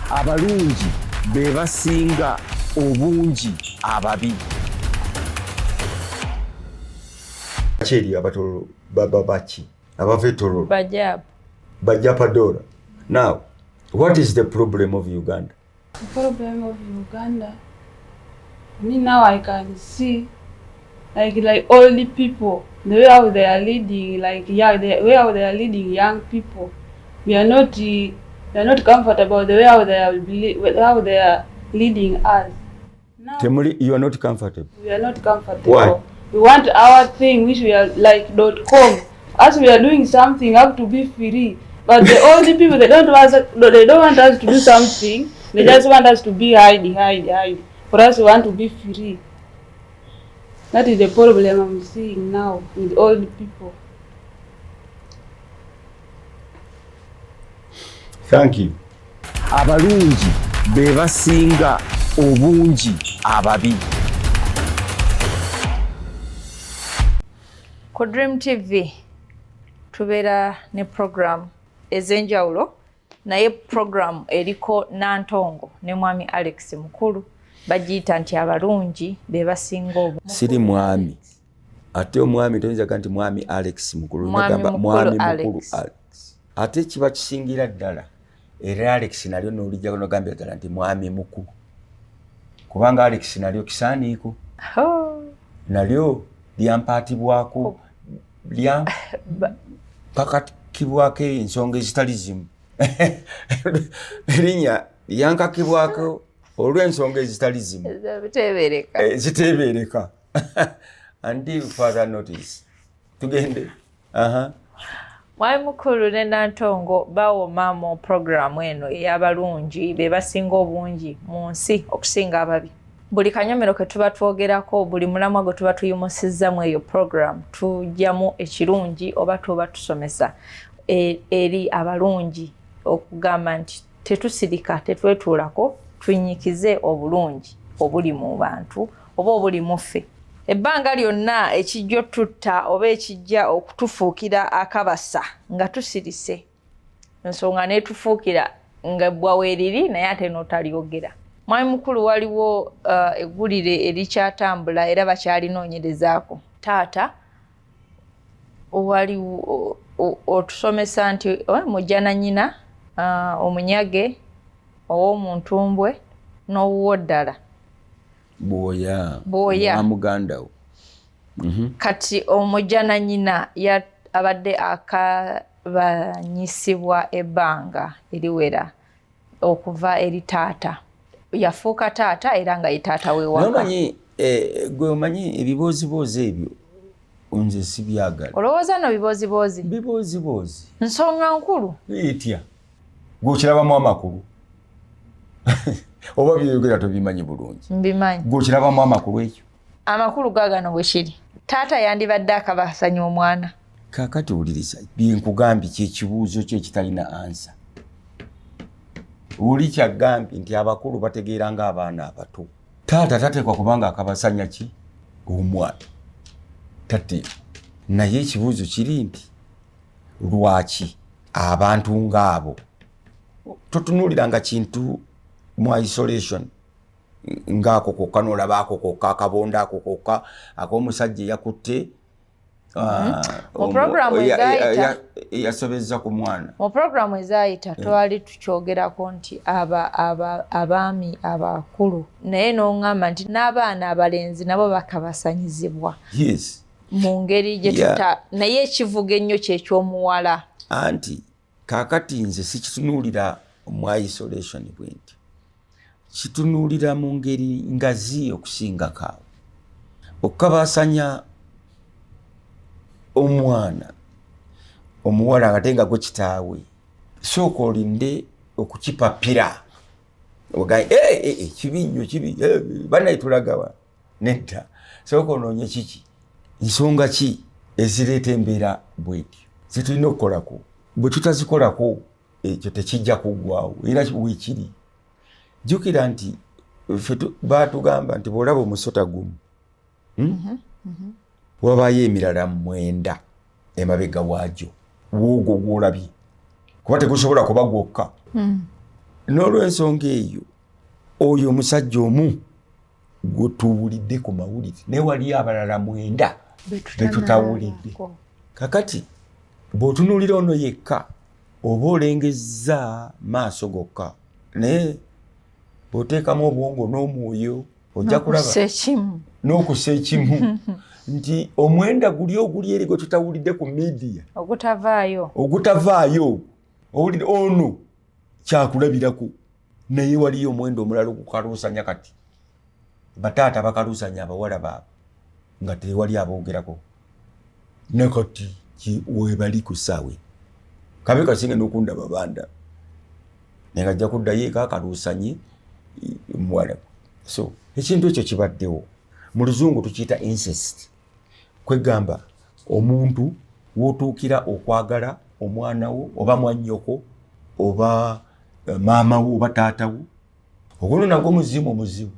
Abalungi be basinga obungi ababi. Kyeri Abatololo baba baki? Abava eTololo. Bajab. Bajapadora. Now, what is the problem of Uganda? The problem of Uganda, me now I can see, like all the people, the way how they are leading, like yeah, the way how they are leading young people, we are not comfortable the way how they are leading us. Now, Temuli, you are not comfortable. We are not comfortable. Why? We want our thing, which we are like .com. As we are doing something, have to be free. But the all the people, they don't want us to do something. They just want us to be hide, hide, hide. For us, we want to be free. That is the problem I'm seeing now with all the people. Thank you. Abalungi be basinga obungi ababi. Ku Dream TV tubeera ne program ez'enjawulo, naye program eriko Nantongo ne Mwami Alex Mukulu bagiyita nti Abalungi be basinga obu Siri mwami. Ate omwami toyinza nti Mwami Alex Mukulu. Mwami Nagamba Mukulu Mwami Mukulu Alex. Alex. Ate kiba kisingira ddala era Alex nalyo n'olijja nogambira ddala nti Mwami Mukulu. Kubanga Alex nalyo kisaaniiko. Oh. Nalyo lyampaatibwako, lyampakatikibwako ensonga ezitali zimu. Erinnya lyankakibwako olw'ensonga ezitali zimu. Biteebereka. Ziteebereka. Until further notice. Tugende. Aha. Mwami Mukulu ne Nantongo bawoma mu puroguramu eno ey'abalungi be basinga obungi mu nsi okusinga ababi. Buli kanyomero ke tuba twogerako, buli mulamwa gwe tuba tuyimusizza mu eyo puroguramu, tujjamu ekirungi oba tuba tusomesa eri abalungi okugamba nti tetusirika, tetwetuulako, tunyikize obulungi obuli mu bantu oba obuli mu ffe. Ebbanga lyonna ekijja otutta oba ekijja okutufuukira akabasa nga tusirise, ensonga netufuukira nga ebbwa weeriri naye ate n'otalyogera. Mwami Mukulu, waliwo eggulire erikyatambula era bakyalinoonyerezaako. Taata waliwo otusomesa nti mujjana nnyina, omunyage ow'omuntumbwe n'owuwo ddala. Bwoya. Bwoya. Wa muganda wo. Kati omujjana nnyina abadde akabanyisibwa ebbanga eriwera okuva eri taata. Yafuuka taata era nga ye taata w'ewaka. Omanyi, gwe omanyi ebibooziboozi ebyo nze sibyagala. Olowooza nno bibooziboozi? Bibooziboozi. Nsonga nkulu. Etya? Gwe okirabamu amakulu? Oba byeyogera tobimanyi bulungi? Mbimanyi. Gwe okirabamu amakulu ekyo? Amakulu gaagano bwe kiri. Taata yandibadde akabasanya omwana. Kaakati wuliriza byenkugambye, kyekibuuzo kyo ekitalina answer. Oli kyagambye nti abakulu bategeera ng'abaana abato. Taata tateekwa kubanga akabasanya ki omwana tateekwa. Naye ekibuuzo kiri nti lwaki abantu ng'abo totunuuliranga kintu mu isolation ng'ako kokka, n'olaba ako kokka, akabondo ako kokka ak'omusajja eyakutte Mu programu ezaayita eyasobezza ku mwana. Mu programu ezaayita twali tukyogerako nti abaami abakulu, naye n'oŋŋamba nti n'abaana abalenzi nabo bakabasanyizibwa. Yes. Mu ngeri gye tuta, naye ekivuga ennyo kyeky'omuwala. Anti kaakati nze sikitunuulira mu isolation bwe nti, kitunuulira mu ngeri ngazi okusingako awo. Okukabasanya omwana omuwala ate nga gwe kitaawe, sooka olinde okukipapira ogaye, kibi nnyo, kibi, bannaye tulagawa? Nedda, sooka onoonye kiki, nsonga ki ezireeta embeera bwetyo zetulina okukolako. Bwe tutazikolako ekyo tekijja kuggwawo era weekiri. Jjukira nti ffe baatugamba nti bw'olaba omusota gumu, Wabaayo emirala 9 emabega waagyo, woogwo gw'olabye, kuba tegusobola kuba gwokka. N'olwensonga eyo, oyo omusajja omu gwe tuwulidde ku mawulire, naye waliyo abalala 9 betutawulidde. Kakati bw'otunuulira ono yekka oba olengezza maaso gokka, naye bw'oteekamu obwongo n'omwoyo ojja kulaba n'okussa ekimu nti omwenda guli oguli eri gwe tutawulidde ku media ogutavaayo owulidde ono kyakulabirako, naye waliyo omwenda omulala ogukaluusanya. Kati bataata bakaluusanya abawala baabwe nga tewali aboogerako, nakati webali ku ssaawa kabe kasinga n'okundaba banda, naye ng'ajja kuddayo eka akaluusanye muwala. So ekintu ekyo kibaddewo, mu Luzungu tukiyita incest, kwegamba omuntu w'otuukira okwagala omwana wo oba mwannyoko oba maama wo oba taata wo. Ogwo nagwo muzimu omuzibu.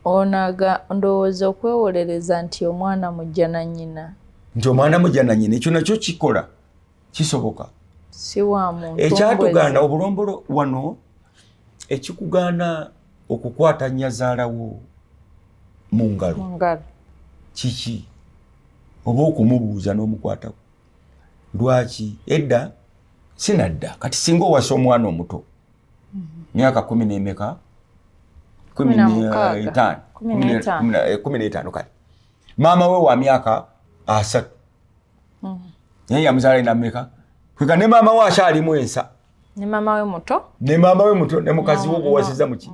Onaga ndowooza okwewolereza nti omwana mujja na nnyina. Nti omwana mujja na nnyina, ekyo nakyo kikola, kisoboka. Si wa muntu. Ekyatugaana obulombolo wano, ekikugaana okukwata nnyazaalawo mu ngalo kiki? Oba okumubuuza n'omukwatako lwaki? Edda sinadda, kati singa owasa omwana omuto myaka 10 n'emeka, 15, 15, kale maama we wa myaka 30, naye yamuzaala ina mmeka? Kwega ne maama we akyalimu ensa. Ne maama we muto. Ne maama we muto, ne mukazi wo gwewasiza muki.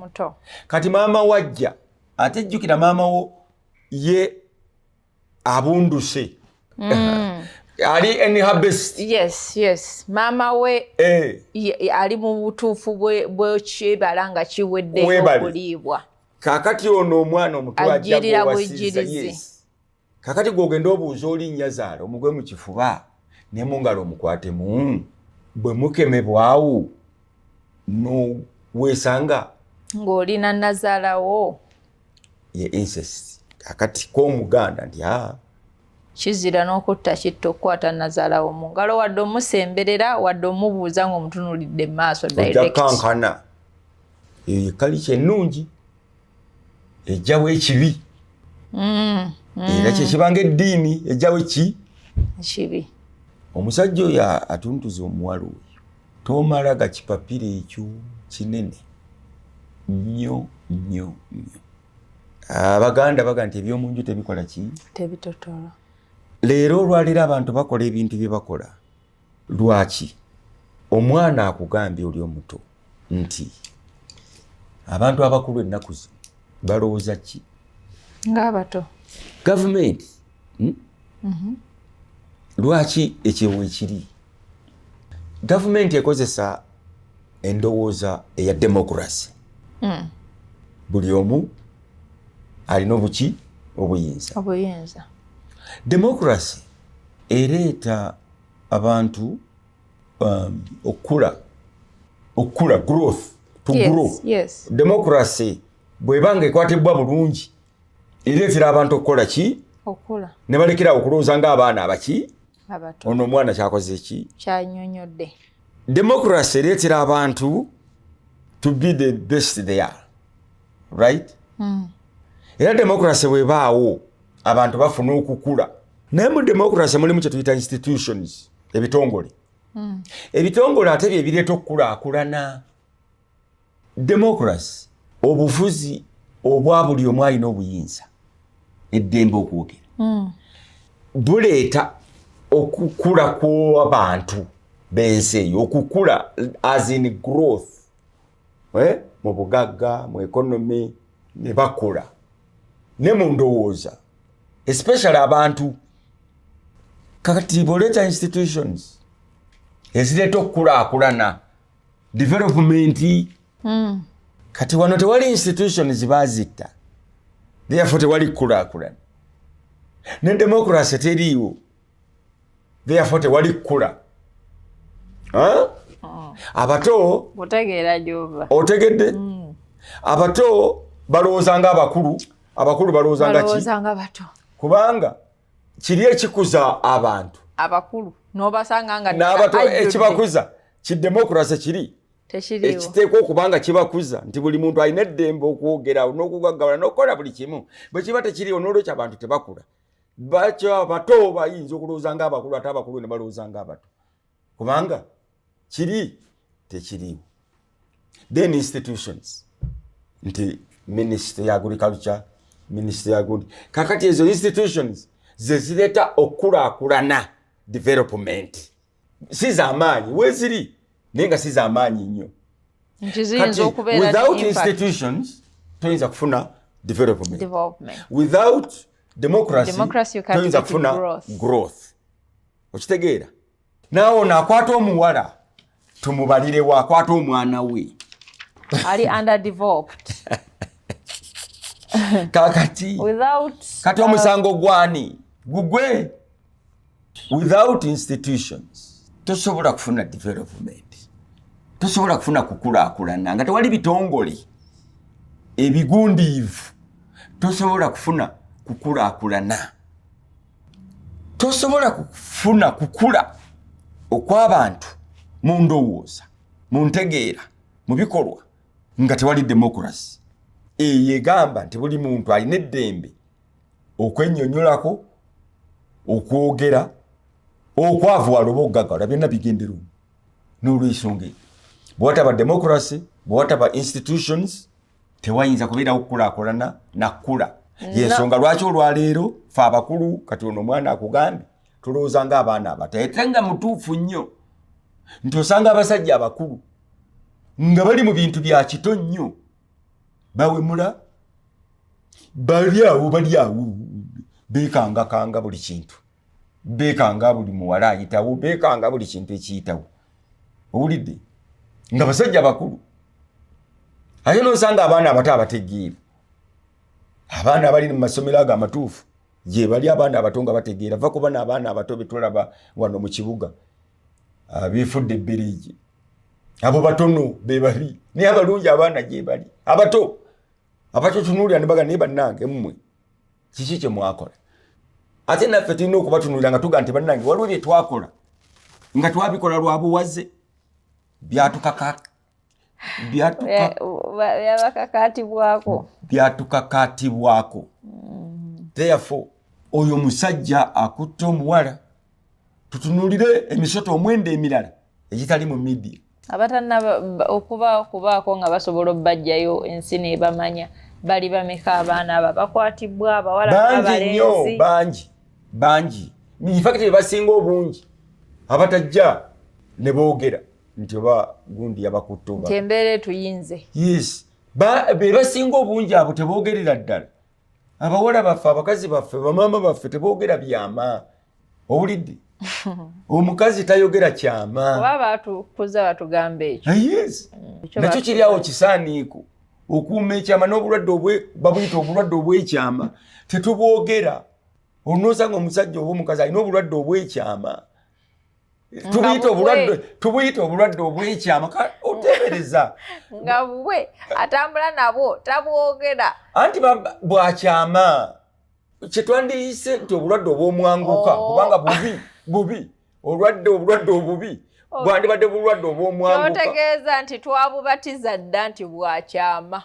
Kati maama wajja ate jjukira maama wo ye abunduse, ali in her best. Yes, maama we ali mu butuufu bwekibala nga kiweddeyo okuliibwa. Kakati ono omwana omuto ajja gwewasiza, yes. Kakati gwogenda obuuza oli nnyazaala, omugwe mu kifuba ne mu ngalo omukwatemu, bwe mukemebwawo noweesanga ng'olina nazaalawo. Ye incest. Kakati k'Omuganda nti a Kizira n'okutta kitta okukwata nazaalawo mu ngalo, wadde omusemberera, wadde omubuuza ng'omutunuulidde mu maaso. Ojja kankana. Eyo ye kalica ennungi ejjawo ekibi. Era kyekibanga eddiini ejjawo eki? Ekibi. Omusajja oyo atuntuza omuwala oyo, tomala gakipapira, ekyo kinene nnyo nnyo nnyo. Abaganda baga nti ebyomunju tebikola ki? Tebitotola. Leero olwaleero abantu bakola ebintu bye bakola. Lwaki omwana akugambye oli omuto nti abantu abakulu ennaku zino balowooza ki? Ng'abato. Gavumenti, Lwaki ekyo wekiri? Gavumenti ekozesa endowooza eya democracy. Buli omu alina obuki? Obuyinza. Obuyinza. Democracy ereeta abantu okukula, okukula, growth, to grow. Democracy bwebanga ekwatibwa bulungi ereetera abantu okukola ki? Okula. Ne balekerawo okulowooza ng'abaana abaki. Abato. Ono omwana kyakoze ki? Kyanyonyodde. Democracy ereetera abantu to be the best they are, right? Era democracy bwebaawo abantu bafuna okukula, naye mu democracy mulimu kyetuyita institutions, ebitongole. Ebitongole ate bye bireeta okukulaakulana. Democracy, obufuzi obwa buli omu alina obuyinza, eddembe okwogera, buleeta okukula kw'abantu b'ensi eyo, okukula as in growth, mu bugagga, mu economy, ne bakula ne mu ndowooza, especially abantu. Kakati bw'oleeta institutions ezireeta okukulaakulana, development. Kati wano tewali institutions, bazitta, therefore tewali kukulaakulana. Ne democracy teriiwo, therefore tewali kukula. Huh? Abato Otegeera gyova. Otegedde? Abato balowooza nga abakulu, abakulu balowooza nga ki? Balowooza nga bato. Kubanga kiri ekikuza abantu abakulu n'obasanga nga n'abato ajjudde. Ekibakuza ki democracy kiri. Ekiteekwa okuba nga kibakuza nti buli muntu alina eddembe okwogera n'okugaggawala n'okukola buli kimu, bwe kiba tekiriiwo, n'olwekyo abantu tebakula. Bakyo abato bayinza okulowooza ng'abakulu, ate abakulu ne balowooza ng'abato, kubanga kiri tekiriiwo. Then institutions, nti ministry ya agriculture, ministry ya gundi. Kakati ezo institutions ze zireeta okukulaakulana, development. Si zamaanyi, weziri, naye nga si zamaanyi nnyo. Nti ziyinza okubeera without ne impact. Institutions toyinza kufuna development. Development. Without democracy, Democracy, you can't toyinza get kufuna growth. Growth. Okitegeera? Naawe ono akwata omuwala tumubalirewo, akwata omwana we ali underdeveloped. Kakati without kati omusango gwani? Gugwe. Without institutions tosobola kufuna development, tosobola kufuna kukulaakulana nga tewali bitongole ebigundiivu. Tosobola kufuna kukulaakulana, tosobola kufuna kukula okw'abantu mu ndowooza, mu ntegeera, mu bikolwa nga tewali democracy eyo egamba nti buli muntu alina eddembe okwennyonnyolako, okwogera, okwavuwala oba okugaggawala, byonna bigendera omwo. N'olwensonga eyo, bwewataba democracy, bwewataba institutions, tewayinza kubeerawo kukulaakulana nakkula. Yensonga lwaki olwaleero fe abakulu, kati ono omwana akugambye tulowooza nga abaana abato, ate nga mutuufu nnyo nti osanga abasajja abakulu nga bali mu bintu bya kito nnyo, bawemula, bali awo, bali awo bekangakanga buli kintu, bekanga buli muwala ayitawo, bekanga buli kintu ekiyitawo. Owulidde? Nga basajja bakulu, ate nosanga abaana abato abategeera, abaana abali mu masomero ago amatuufu gye bali, abaana abato nga bategeera. Va kuba n'abaana abato betulaba wano mu kibuga befudde ebberiigi, abo batono be babi, naye abalungi abaana gye bali abato abatutunuulira ne baga, naye bannange mmwe kiki kye mwakola? Ate naffe tulina okubatunuulira nga tuga nti bannange waliwo bye twakola nga twabikola lwa buwaze, byatukaka byatuka Byabakakatibwako. Byatukakatibwako. Therefore oyo omusajja akutte omuwala, tutunulire emisoto omwenda emirala egitali mu media. Abatanaba okuba kubaako nga basobola obbajjayo ensi nebamanya bali bameka, abaana abo bakwatibwa, abawala Bangi nnyo. n'abalenzi. Bangi, bangi. In fact bebasinga obungi abatajja ne boogera nti oba gundi yabakutte oba Nti embeera etuyinze. Yes, be basinga obungi abo teboogerera ddala. Abawala baffe, abakazi baffe, bamaama baffe teboogera byama. Owulidde? Omukazi tayogera kyama. Oba batukuza batugamba ekyo. Yes. Ekyo Nakyo kiri awo kisaaniiko okuuma ekyama n'obulwadde babuyita obulwadde obw'ekyama, tetubwogera. Onoosanga omusajja oba omukazi alina obulwadde obw'ekyama, tubuyita Bubwe. Obulwadde, tubuyita obulwadde obw'ekyama. Oteebereza Nga bubwe atambula nabwo, tabwogera. Anti bwakyama, kyetwandiyise nti obulwadde obw'omwanguka. Oh. Kubanga bubi bubi olwadde, obulwadde obubi bwandibadde bulwadde obw'omwanguka. Kyotegeeza nti twabubatiza dda nti bwakyama.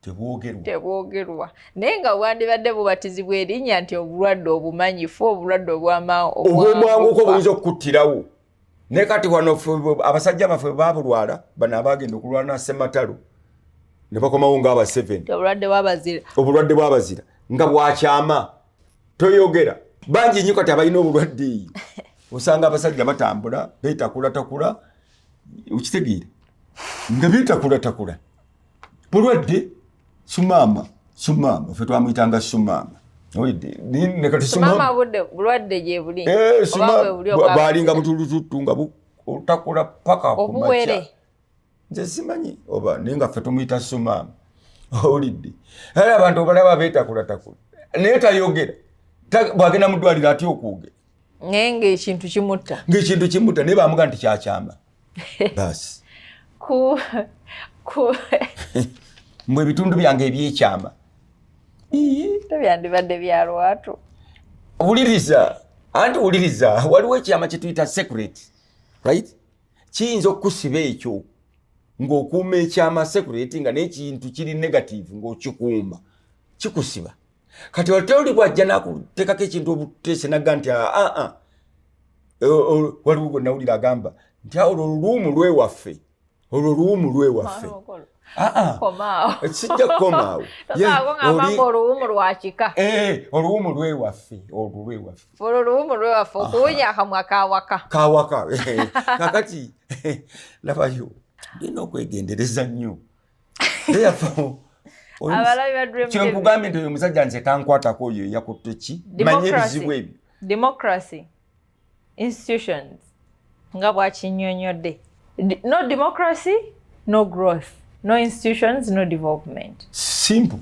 Tebwogerwa. Tebwogerwa, naye nga bwandibadde bubatizibwa erinnya nti obulwadde obumanyifu, obulwadde obw'omwanguka obuyinza okukuttirawo. Naye kati wano ffe abasajja baffe babulwala, bano abagenda okulwana sematalo ne bakomawo ngaaba 7. Obulwadde bwabazira. Obulwadde bwabazira nga bwakyama, toyogera. Bangi nnyo kati abalina obulwadde eyo. Osanga abasajja batambula betakulatakula, okitegeera, nga betakulatakula bulwadde. Sumaama, sumaama, ffe twamuyitanga sumaama. Owulidde? Ne kati Sumaama budde bulwadde gye buli. Eh, Oba sumaama bwe buli obwa- bwalinga butulututtu nga otakula paka ku Obuwere. makya. Nze simanyi oba, naye nga ffe tumuyita sumaama. Owulidde? Era abantu obalaba beetakulatakula, naye tayogera. Bwagenda mu ddwaliro atya okwogera? Naye ng'ekintu kimutta. Ng'ekintu kimutta, naye bamuga nti kyakyama basi. Ku Mbwe ebitundu byange ebyekyama. Tebyandibadde bya lwatu. Wuliriza, anti wuliriza, waliwo ekyama kyetuyita secret, right? Kiyinza okukusiba ekyo. Ng'okuuma ekyama, secret, nga n'ekintu kiri negative ng'okikuuma, kikusiba. Kati ate oli bwajja nakuteekako ekintu obuteese naga nti aa, waliwo gwe nawulira agamba nti olwo oluwumu lwewaffe, olwo oluwumu lwewaffe. Sijja kukomaawo. Oluwumu lwakika. Eh, oluwumu lwewaffe, olwo lwewaffe. Olwo oluwumu lwewaffe, okuwunya akamwa kawaka. Kawaka. Kakati labayo, tulina okwegendereza nnyo. Kyenkugambye nti oyo omusajja nze tankwatako, oyo eyakutte ki manye ebizibu ebyo. Democracy, institutions, nga bwakinyonyodde, no democracy, no growth, no institutions, no development. Simple.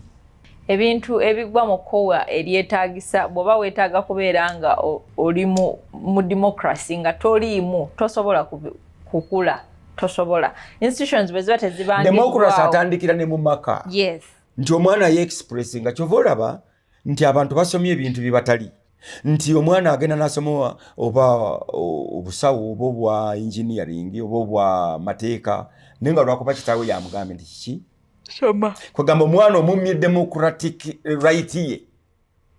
Ebintu ebigwa mu kkowa eryetaagisa, bw'oba weetaaga kubeera nga oli mu democracy, nga toliimu, tosobola kukula, tosobola. Institutions bwe ziba tezibangibwawo. Democracy atandikira ne mu maka. Nti omwana ye express, nga kyova olaba nti abantu basomye ebintu bye batali, nti omwana agenda nasoma oba obusawo oba obwa engineering oba obwa mateeka, naye nga lwakuba kitaawe yamugambye nti kiki. Soma. Kwegamba omwana omumye democratic right ye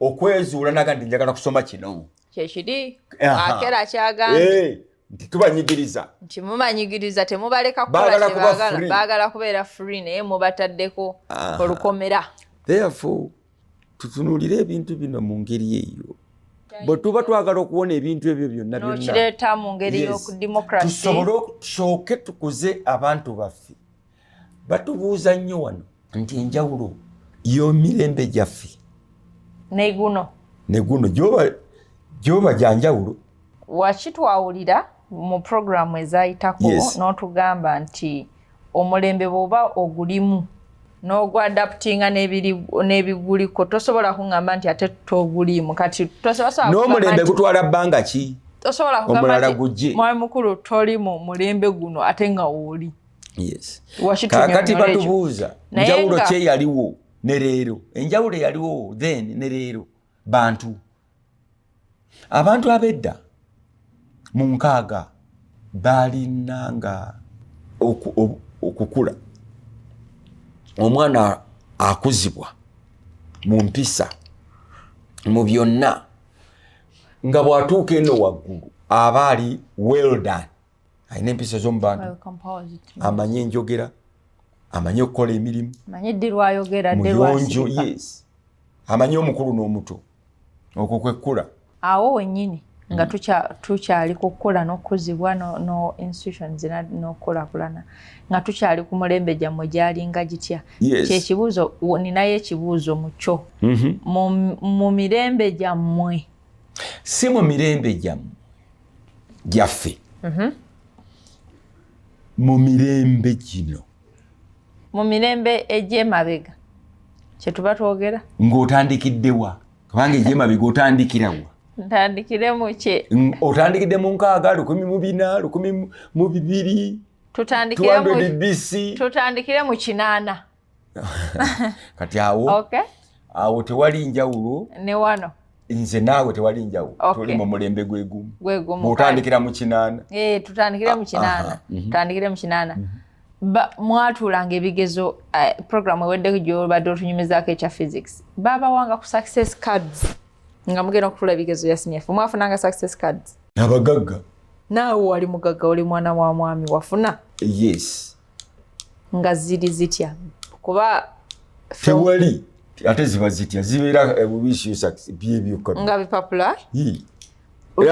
okwezuula, naga nti njagala kusoma kino. Kyekiri akera kyagambye. Nti tubanyigiriza. Nti mumanyigiriza, temubaleka kukola kyebaagala, baagala kubeera free, naye mubataddeko olukomera. Therefore tutunuulire ebintu bino mu ngeri eyo bwe tuba twagala okuwona ebintu ebyo byonna. Byonnakireeta mu ngeri y'okudemocracy. Tusobole tusooke tukuze abantu baffe. Batubuuza nnyo wano nti enjawulo y'emirembe gyaffe neguno neguno gyoba gyanjawulo. Wakitwawulira mu puroguramu ezayitako n'otugamba nti omulembe bw'oba ogulimu n'ogwadaptinga n'ebiguliko, tosobola kuŋŋamba nti ate toguliimu kati. N'omulembe gutwala bbanga ki? Tosobola kugamba nti mwami mukulu toli mu mulembe guno ate nga wooli. Yes, kakati batubuuza njawulo ki eyaliwo ne leero. Enjawulo eyaliwo then ne leero, bantu, abantu ab'edda mu 60 baalinanga okukula, omwana akuzibwa mu mpisa, mu byonna, nga bw'atuuka eno waggulu aba ali well done, alina empisa ez'omu bantu, amanye enjogera, amanye okukola emirimu, muyonjo, yes, amanye omukulu n'omuto. Okwo kwekkula. Awo wennyini nga tukyali kukola n'okuzibwa no institutions n'okukulakulana, nga tukyali ku mulembe gyammwe, gyalinga gitya? Kyekibuuzo, ninayo ekibuuzo mu kyo. Mu mirembe gyammwe. Si mu mirembe gyammwe, gyaffe. Mu mirembe gino. Mu mirembe egy'emabega kyetuba twogera. Ng'otandikiddewa? Kubanga egy'emabega otandikirawa? Ntandikire mu kye? Otandikidde mu 60, 1400, 1200? Tutandikire mu 80. Kati awo awo tewali njawulo. Ne wano. Nze naawe tewali njawulo, tuli mu mulembe gwegumu bw'otandikira mu 80. Eh, tutandikire mu 80, tutandikire mu 80. Mwatuulanga ebigezo, program eweddeko gyobadde otunyumizaako ekya physics, babawanga ku success cards nga mugenda okutula ebigezo bya senior four? Mwafunanga success cards? Abagagga. Naawe wali mugagga, oli mwana wa mwami, wafuna? Yes. Nga ziri zitya? Kuba Tewali, ate ziba zitya? Zibeera byebyo. Nga bipapula.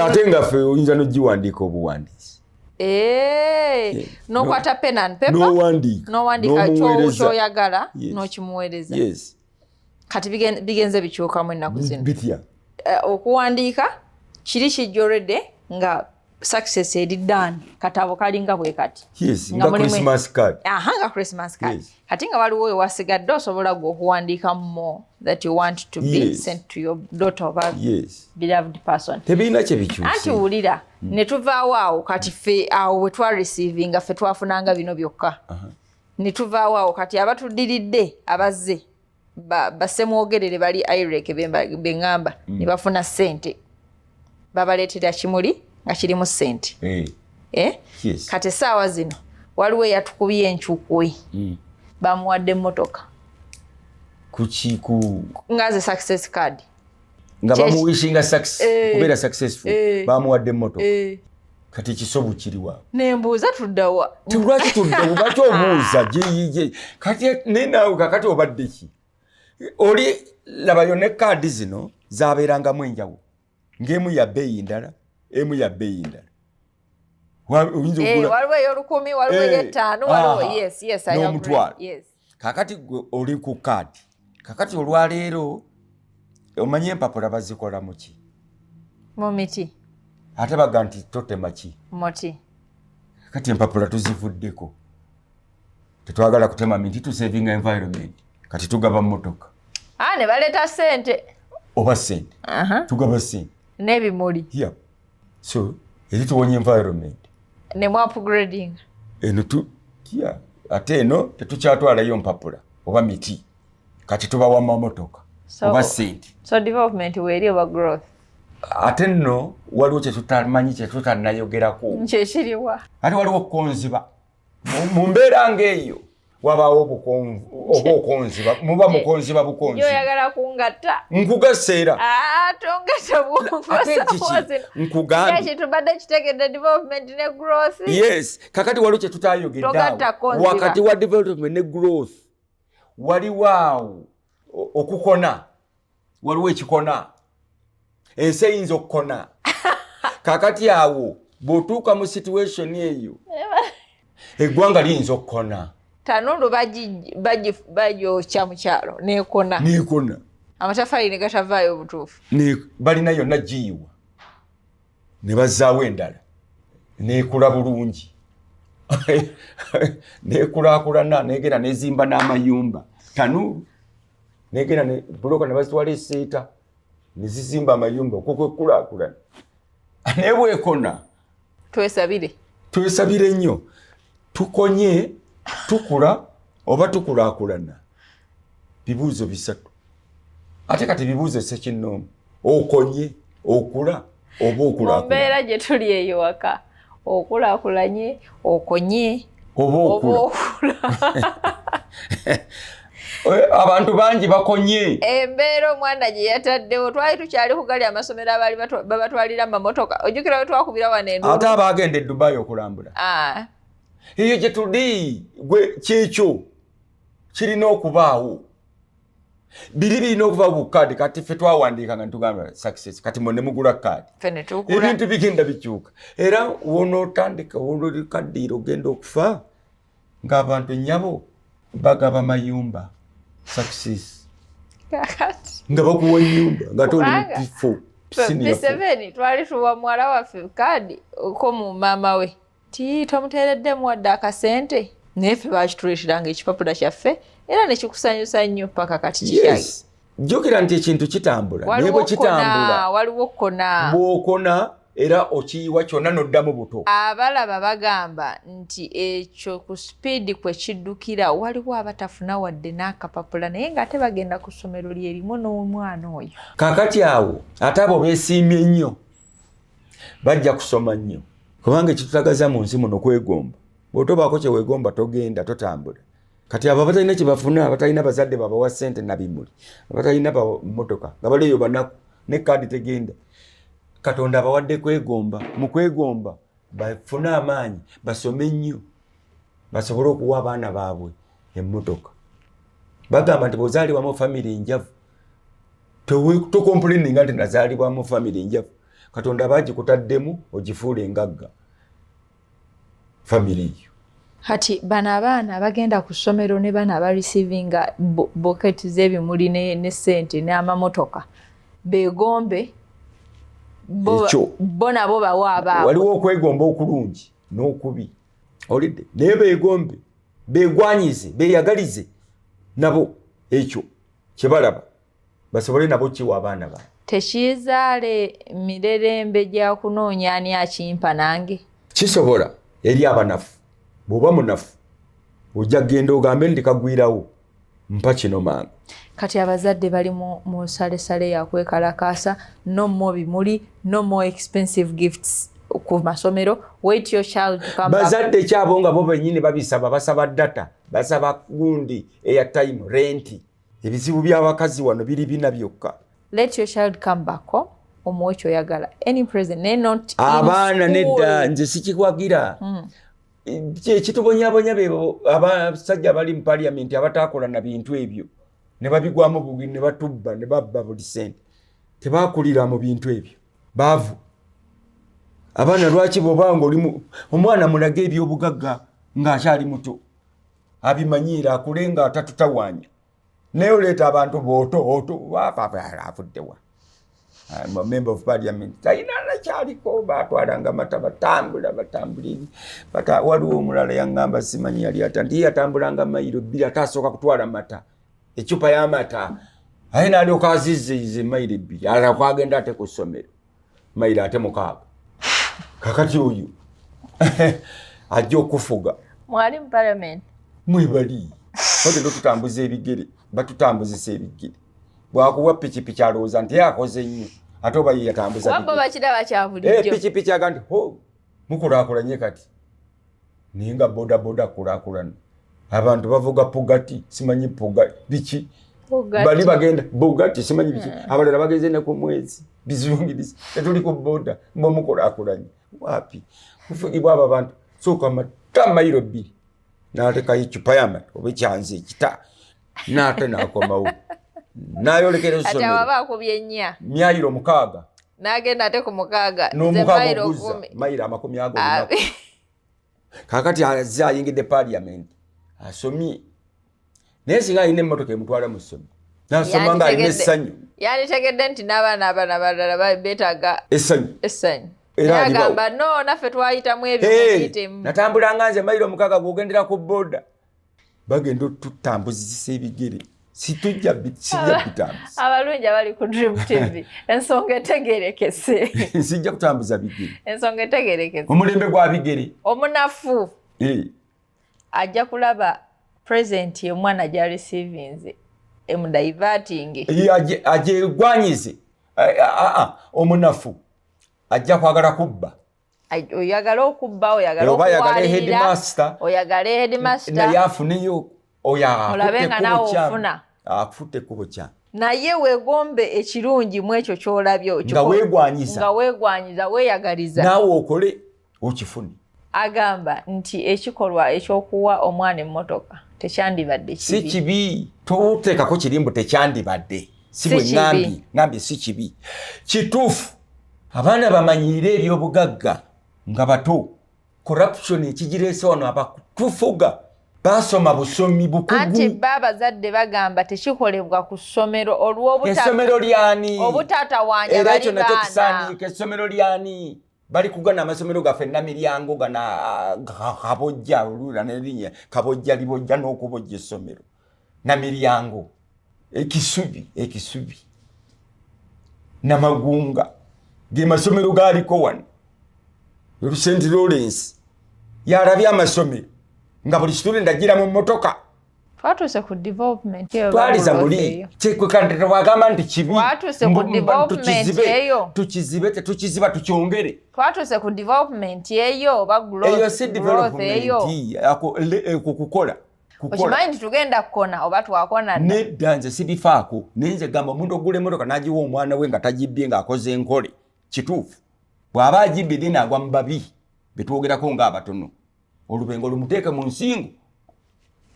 Ate nga ffe oyinza nogiwandiika obuwandiisi. Eh, nokwata pen and paper. Nowandiika. Nowandiika kyoyagala nokimuweereza. Kati bigenze bikyukamu ennaku zino. Bitya? Okuwandiika kiri kijja already nga success eri done, katabo kalinga bwe kati. Yes, nga Christmas card. Aha, nga Christmas card. Kati nga waliwo ewasigadde osobola gwe okuwandiika more that you want to be sent to your daughter oba beloved person. Tebirina kye bikyuse. Anti wulira, ne tuvaawo awo. Kati ffe awo bwe twareceivinga, ffe twafunanga bino byokka. Ne tuvaawo awo. Kati abatuddiridde abazze basemwogerere bali irek beŋŋamba ne bafuna ssente, babaleetera kimuli nga kirimu ssente. Eh? Eh? Yes. Kati essaawa zino Waliwo eyatukubye encukwe, bamuwadde emmotoka. Kukiku Nga ze success card. Nga bamuwishinga success, kubeera successful. Bamuwadde emmotoka. Kati ekisobu kiriwa? Nembuuza, tuddawa? Lwaki tudde? Lwaki obuuza? Kati naye naawe kakati obadde ki? Oli labayo ne kaadi zino zabeerangamu enjawulo, ng'emu ya bbeeyi ndala, emu ya bbeeyi ndala. Oyinza okugula Waliwo ey'olukumi, waliwo ey'ettaano, waliwo yes, I agree. N'omutwalo. Yes. Kakati gwe oli ku kaadi. Kakati olwaleero omanyi empapula bazikola mu ki? Mu miti. Ate baga nti totema ki? Muti. Kati empapula tuzivuddeko, tetwagala kutema miti, tusavinga environment. Kati tugaba motoka. Ah, ne baleeta ssente. Oba sente. Tugaba sente. N'ebimuli. Yeah. So eri tuwonya environment. Ne mu upgrading. Eno tu, yeah. Ate eno tetukyatwalayo mpapula oba miti, kati tubawa mamotoka oba sente. So development weeri oba growth? Ate nno waliwo kyetutamanyi, kyetutanayogerako. Kyekiriwa? Ate waliwo okukonziba mu mbeera ng'eyo, wabaawo obukonvu oba okonziba, muba mukonziba bukonziba. Oyagala kungatta. Nkugaseera. Ah, tongatta. Ate kiki nkugambye? Kitubadde kitegedde development ne growth. Yes, kakati waliwo kyetutayogedde Togatta awo. konziba. Wakati wa development ne growth waliwo awo okukona, waliwo ekikona, ensi eyinza okukona. Kakati awo bw'otuuka mu situation eyo, eggwanga liyinza okukona. Tanulu bagyokya mu kyalo nekona. Nekona. Amatafaali ne gatavaayo obutuufu. Balina yonna giyiwa ne bazzaawo endala nekula bulungi, nekulaakulana, negenda nezimba n'amayumba. Tanulu negenda ne buloka ne bazitwala eseeta ne zizimba amayumba. Okwo kwekulaakulana. Naye bwekona? Twesabire. Twesabire nnyo. Tukonye, tukula oba tukulaakulana? Bibuuzo bisatu. Ate kati bibuuzo sekinnoomu: okonye, okula oba Mu okulaakulana? mbeera gye tuli eyo waka, okulaakulanye, okonye, oba oba okula? Okula. Abantu bangi bakonye. Embeera omwana gye yataddewo, twali tukyali ku gali amasomero, abaali babatwalira amamotoka. Ojjukira we twakubira wano enduulu? Ate abagenda e Dubai okulambula. Ah, eyo gye tuli gwe kyekyo kirina okubaawo. Biri birina okuva ku kaadi. Kati ffe twawandiika nga ntugamba success, kati mwe ne mugula kaadi. Ffe ne tugula. Ebintu bigenda bikyuka, era wonootandika wololikaddiira ogenda okufa ng'abantu nnyabo bagaba mayumba success. Kakati Nga bakuwa ennyumba nga toli mu Kubanga P4, senior four. P7 twali tuwa muwala waffe kaadi ko mu maama we ti tomuteereddemu wadde akasente, naye ffe bakituleeteranga ekipapula kyaffe era nekikusanyusa nnyo paka kati kikyali. Yes, jjukira nti ekintu kitambula, naye Waliwo bwe kitambula, kona, waliwo kona. Bw'okona era okiyiwa kyonna n'oddamu buto. Abalaba bagamba nti ekyo ku sipiidi kwe kiddukira, waliwo abatafuna wadde n'akapapula, naye ng'ate bagenda ku ssomero lyerimu n'omwana oyo. Kakati awo ate abo beesiimye nnyo, bajja kusoma nnyo, kubanga ekitutagaza mu nsi muno kwegomba. Bw'otobaako kye weegomba togenda, totambula. Kati abo abatalina kye bafuna, abatalina bazadde babawa ssente na bimuli, abatalina motoka, nga bali eyo banaku ne kaadi tegenda, Katonda abawadde kwegomba. Mu kwegomba bafune amaanyi, basome nnyo, basobole okuwa abaana baabwe emmotoka. Bagamba nti bw'ozaalibwamu famire enjavu, tocomplaininga nti nazaalibwamu famire enjavu. Katonda bagikutaddemu ogifuula engagga famire eyo. Kati bano abaana abagenda ku ssomero ne bano abareceivinga bouquet z'ebimuli ne ssente n'amamotoka begombe bo, Ekyo. bo nabo bawa abaabwe. Waliwo okwegomba okulungi n'okubi, olidde? Naye beegombe, beegwanyize, beeyagalize nabo ekyo kyebalaba, basobole nabo kiwa abaana baabwe. Tekizaale mirerembe gya kunoonya ani akimpa nange. Kisobola eri abanafu. Bw'oba munafu ojja kugenda ogambe nti kagwirawo, mpa kino mangu. Kati abazadde bali mu nsalesale yakwekalakaasa: no more bimuli, no more expensive gifts. Ku masomero, wait your child to come back. Bazadde kyabo nga bo bennyini babisaba, basaba data, basaba gundi, airtime, renti. Ebizibu by'abakazi wano biri bina byokka. Let your child come back home, omuwe kyoyagala, any present, naye not in Abaana school. Nedda, nze sikikwagira. Ekitubonyabonya bebo abasajja abali mu parliament abatakola na bintu ebyo ne babigwamu bugi ne batubba ne babba buli sente. Tebakulira mu bintu ebyo, baavu abaana. Lwaki bwobanga oli omwana mulage ebyobugagga ng'akyali muto, abimanyiira, akule nga atatutawaanya, naye oleeta abantu booto oto avuddewa? I'm a member of parliament, talina nakyaliko. Batwalanga mata, batambula batambula eri. Waliwo omulala yaŋŋamba, simanyi yali ata nti ye yatambulanga mayiro 2, ate asooka kutwala mata, ecupa y'amata, aye n'alyoka azizziiza emayiro 2, alala agenda ate ku ssomero mayiro ate 6. Kakati oyo ajja okufuga? Mwali mu parliament. Mwebali bagenda otutambuza ebigere, batutambuzisa ebigere. Bwakuwa pikipiki alowooza nti ye akoze nnyo, ate oba ye yatambuza Kuba bo bigere. bakiraba kya bulijjo. Pikipiki aga nti ho mukulaakulanye kati, naye nga bodaboda kulaakulana, abantu bavuga Pugati, simanyi Puga biki. Bugatti. Bali bagenda Bugatti, simanyi biki, abalala bagenze ne ku mwezi bizungirizi, tetuli ku boda. Mwe mukulaakulanye wapi? Kufugibwa abo abantu. Sooka mata mayiro 2, n'atekayo ecupa y'amata oba ekyanzi ekita, n'ate n'akomawo n'ayolekera Kati essomero. awaba akubye 4. Myayiro 6. N'agenda ate ku 6, ze N'omukaaga mayiro oguzza 10. Mayiro 20 ago olunaku. Kakati azze ayingidde parliament, asomye, naye singa alina emmotoka emutwala mu ssomero, nasoma nga alina essanyu. Yanditegedde nti n'abaana abalala balala beetaaga Essanyu. essanyu. Era Naye alibawo. agamba no, naffe twayitamu ebyo, Hey, mubiyitemu. natambulanga nze mayiro 6, gwogendera ku boda. Bagenda otutambuzisa ebigere, situjja sijja bitambuza. Abalungi abali ku Dream TV, ensonga etegerekese. Sijja kutambuza bigere. Ensonga etegerekese. Omulembe gwa bigere. Omunafu Eh, ajja kulaba present omwana gy'areceivinze emudiverting. Ye agyegwanyize. Eh, ah, ah, omunafu ajja kwagala kubba. Oyagala okubba, oyagala Oba ayagale okuwalirira, headmaster. oyagale headmaster. Naye afuneyo oyo. Olabe nga naawe ofuna. Akutte ekkubo kyamu. Naye weegombe ekirungi mu ekyo ky'olabye. Nga weegwanyiza. Nga weegwanyiza, weeyagaliza. Naawe okole okifune. Agamba nti ekikolwa ekyokuwa omwana emmotoka tekyandibadde Si kibi. kibi, toteekako kirimbu, tekyandibadde si Si bwe kibi. Ŋŋambye si kibi, kituufu. Abaana bamanyirire ebyobugagga nga bato. Corruption ekigireese wano, abatufuga basoma busomi Anti bukugu. ba abazadde bagamba tekikolebwa ku ssomero Essomero lyani? olw'obutatawaanya Era bali ekyo nakyo baana. kisaaniika. Essomero lyani? Bali kugana amasomero gaffe Namiryango gana Kabojja, olula nerinnya Kabojja libojja n'okubojja. Essomero Namiryango, Ekisubi, Ekisubi, Namagunga, ge masomero galiko wano. St Lawrence yalabye amasomero nga buli student agira mu mmotoka. Twatuuse ku development eyo, Twaliza growth muli eyo. Kyewagamba nti kibi. Twatuuse ku development Tukizibe, eyo. tukizibe, tetukiziba, tukyongere. Twatuuse ku development eyo oba Eyo si growth eyo. development, ako kukola kukola. Okimanyi nti tugenda kukona oba twakona dda? Nedda, nze sibifaako, naye nze gamba omuntu ogula emmotoka n'agiwa omwana we nga tagibbye, ng'akoze enkole, kituufu. Bw'aba agibbye, then agwa mu babi betwogerako ng'abatono. Olubengo lumuteeke mu nsingo,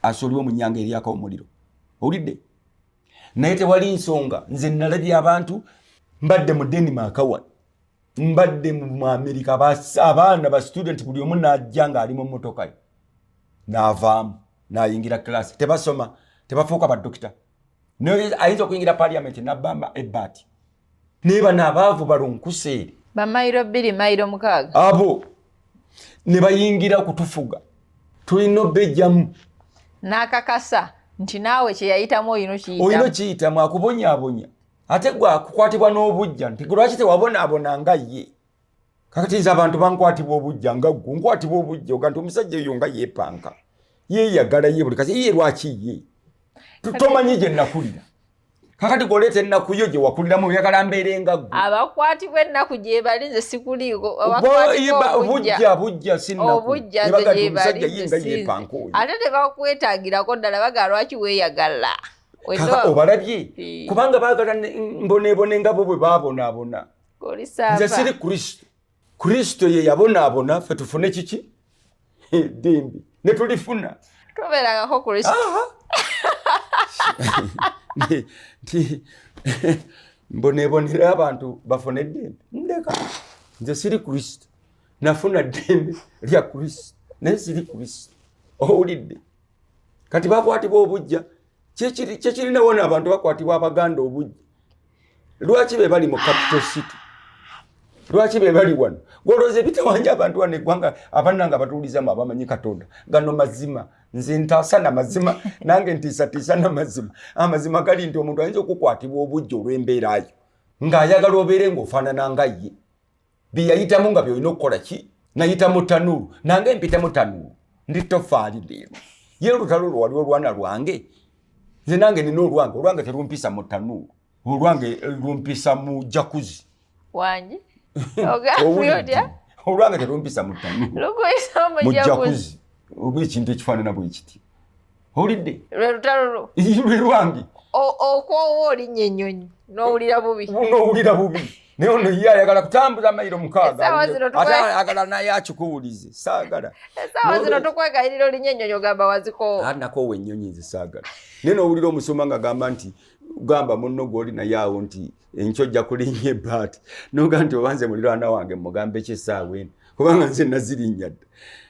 asolibwe mu nnyanga eryaka omuliro. Owulidde? Naye tewali nsonga. Nze nalabye abantu, mbadde mu Denmark wano, mbadde mu Amerika, abaana ba student buli omu n'ajja ng'ali mu mmotoka ye, n'avaamu n'ayingira class. Tebasoma, tebafuuka badokita, naye ayinza okuyingira parliament n'abbamba ebbaati. Naye bano abaavu balonkuseere. Bamayiro 2, mayiro 6. Abo ne bayingira okutufuga, tulina obbejjamu. N'akakasa nti naawe kye yayitamu olina Olina okiyitamu. Okiyitamu, akubonyaabonya, ate gwe akukwatibwa n'obujja nti lwaki tewabonaabona nga ye. Kakati nze abantu bankwatibwa obujja nga ggwe nkwatibwa obujja, oga nti omusajja oyo nga yeepanka, yeeyagala ye buli kasi ye, lwaki ye? Tomanyi gye nakulira. Kakati gwoleeta ennaku yo gye wakuliramu, oyagala mbeere nga ggwe. Abakwatibwa ennaku gye bali, nze sikuliiko. Bujja bujja, si nnaku. Obujja nze gye bali, ye nga yepanka oyo. Ate tebakwetagirako ddala, bagala lwaki weeyagala. Obalabye kubanga baagala mboneebone nga bo bwe baabonaabona. Nze siri Kristo. Kristo ye yabonaabona ffe tufune kiki? Eddembe ne tulifuna. Tobeerangako Kristo. Nti mboneebonera abantu bafune eddembe, ndeka. Nze siri Kristo, nafuna ddembe lya Kristo, naye siri Kristo. Owulidde? Kati bakwatibwa obujja, kyekirinawo abantu bakwatibwa Abaganda obujja. Lwaki be bali mu capital city? Lwaki be bali wano? Golooza ebitawanja abantu wano eggwanga, abannanga batuwulizamu abamanyi Katonda. Gano mazima, nze ntaasa na mazima, nange ntiisatiisa na mazima. Amazima gali nti omuntu ayinza okukwatibwa obujja olw'embeerayo, ng'ayagala obeere ng'ofaanana nga ye, bye yayitamu nga byolina okukola ki. Nayita mu tanuulu, nange mpita mu tanuulu, ndi tofaali leero. Ye olutalo lwo wali olwana lwange, nze nange nina olwange. Olwange terumpisa mu tanuulu, olwange lumpisa mu jacuzzi. Wangi? Olwange terumpisa mu tanuulu, mu jacuzzi, oba ekintu ekifaanana bwe kiti. Owulidde? Lwe lutalo lwo. Lwe lwange. Okwowa olinnya ennyonyi n'owulira bubi. N'owulira bubi. Naye ono ye ayagala kutambuza mayiro 6, ate ayagala naye akikuwulize. Saagala. Essaawa zino tukwegayirira olinnya ennyonyi, ogamba wazikoowa. Nakoowa ennyonyi nze, saagala. Naye n'owulira omusoma ng'agamba nti gamba munno gw'oli naye awo nti enkyo ojja kulinnya ebbaati, noga nti oba nze muliraana wange mugambe ki essaawa eno, kubanga nze nazirinnya dda.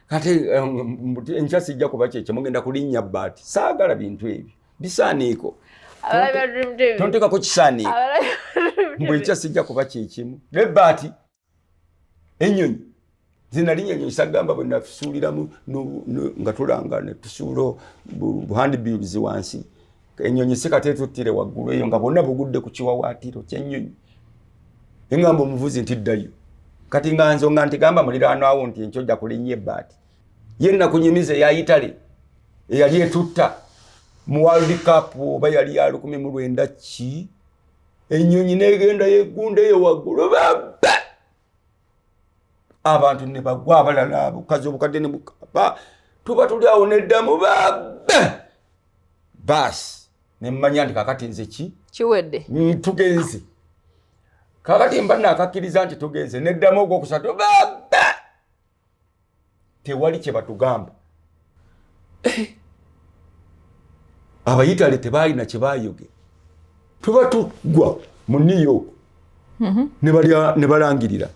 Kati enkya sijja kuba kyekyo, mugenda kulinnya bbaati. Saagala bintu ebyo bisaaniiko, tontekako kisaaniiko mbwe enkya sijja kuba kyekimu nebbaati. Ennyonyi zinalinnya ennyonyi, sagamba bwe nasuuliramu nga tulanga ne tusuula buhandbills wansi, ennyonyi si kati etuttire waggulu eyo nga bonna bugudde ku kiwawaatiro ky'ennyonyi. Eŋŋamba omuvuzi nti ddayo. Kati nga nzo nga nti gamba muliraano awo nti enkyo ojja kulinnya ebbaati. Ye nakunyumiza eya Italy eyali etutta mu World Cup, oba yali ya 1900 ki, ennyonyi negenda yeggunda eyo waggulu, baba abantu ne bagwa, abalala bukazi obukadde ne bukaba. Tuba tuli awo neddamu baba, baasi nemmanya nti kakati nze ki? Kiwedde. Tugenze. Kakati mba nakakkiriza nti tugenze, neddamu ogwokusatu, baba, tewali kye batugamba. Abayitale tebalina kye bayogera. Tuba tugwa mu New York, ne balangirira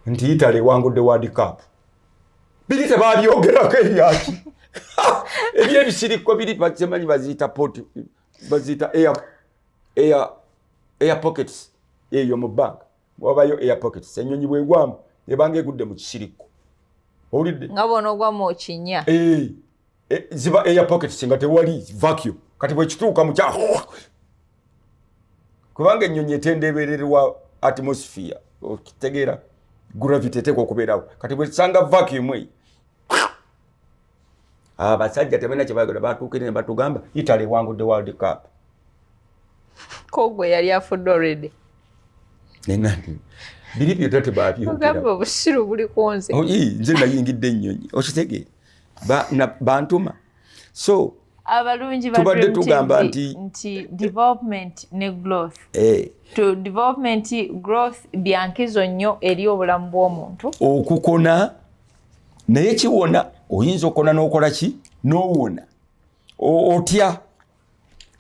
nti Italy ewangudde World Cup. Biri tebabyogerako ebyaki ebyebisiriko biri bakimanyi, baziyita port, baziyita air pockets eyo mu bbanga wabayo air pockets. Ennyonyi bwegwamu ebanga egudde mu kisiriko, owulidde? Nga bw'onoogwa mu kinnya. Ziba air pockets nga tewali vacuum. Kati bwekituuka mu kya, kubanga ennyonyi etendebererwa atmosphere, okitegeera? Gravity eteekwa okubeerawo. Kati bwesanga vacuum eyo, abasajja tebalina kyebayagala, batuukire ne batugamba Italy ewangudde World Cup. Ko gwe yali afudde already. Nenani biri byonna tebabyogera. Ogamba obusiru buli ku nze. Oh, nze nayingidde ennyonyi, okitegeera? Bantuma so Abalungi ba tubadde Dream tugamba TV nti nti development ne growth, to development, growth byankizo nnyo eri obulamu bw'omuntu. Okukona naye kiwona, oyinza okukona n'okola ki n'owona. Otya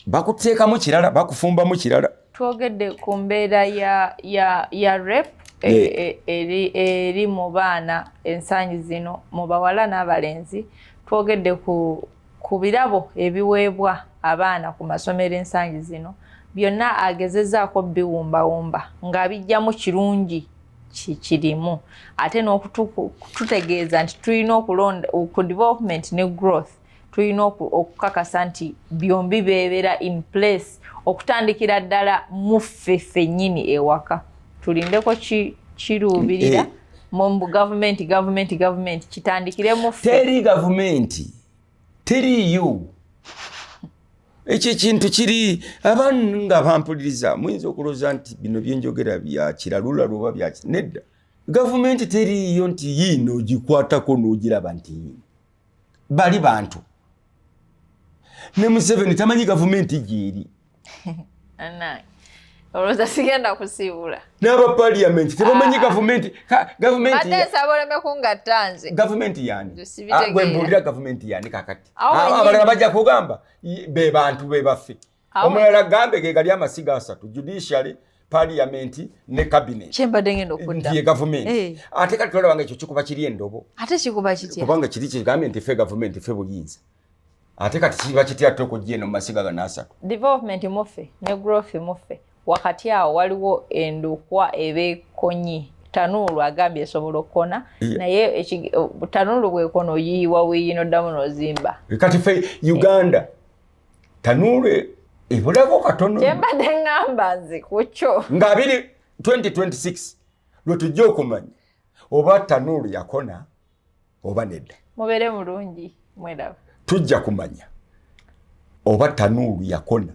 bakuteekamu kirala, bakufumbamu kirala. Twogedde ku mbeera ya rape eri mu baana ensangi zino, mu bawala n'abalenzi. Twogedde ku birabo ebiweebwa abaana ku masomero ensangi zino. Byonna agezezaako biwumbawumba ng'abijjamu kirungi kikirimu, ate n'okututegeeza nti tulina okulonda ku development ne growth. Tulina okukakasa nti byombi beebeera in place, okutandikira ddala mu ffe ffennyini ewaka. Tulindeko kiruubirira mu gavumenti, gavumenti, gavumenti, kitandikire mu ffe. Teri gavumenti, teriiyo. Ekyo ekintu kiri, abantu nga bampuliriza muyinza okulowooza nti bino byenjogera bya kiralulalu oba bya nedda. Gavumenti teriiyo nti yiino ogikwatako n'ogiraba nti yiino. Bali bantu. Ne Museveni tamanyi gavumenti gyeri. Olowooza sigenda kusiibula. N'aba parliament tebamanyi gavumenti. Gavumenti Badde nsaba oleme kungatta nze. Gavumenti yani? Gwe mbuulira gavumenti yani kakati. Abalala bajja kugamba be bantu be baffe. Omulala gambe ge gali amasiga asatu, judiciary, parliament ne cabinet. Kyembadde ngenda okudda. Nti ye gavumenti. Ate kati tolaba nga ekyo kikuba kiri endobo. Ate kikuba kitya? Kubanga kiri kigambye nti ffe gavumenti, ffe buyinza. Ate kati kiba kitya ate okujja eno mu masiga gano asatu? Development muffe ne growth muffe. Wakati awo waliwo endukwa ebeekonyi. Tanuulu agambye esobola okukona, naye tanuulu bwekona oyiyiwa wiyi n'oddamu n'ozimba. Kati ffe Uganda tanuulu ebulako katono. Kyembadde ŋŋamba nze ku kyo. Nga 2026 lwe tujja okumanya oba tanuulu yakona oba nedda. Mubeere mulungi mweraba. Tujja kumanya oba tanuulu yakona.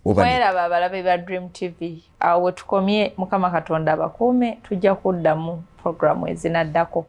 Mweraba abalabe ba Dream TV. Awo we tukomye, Mukama Katonda abakuume, tujja kuddamu programu ezinaddako.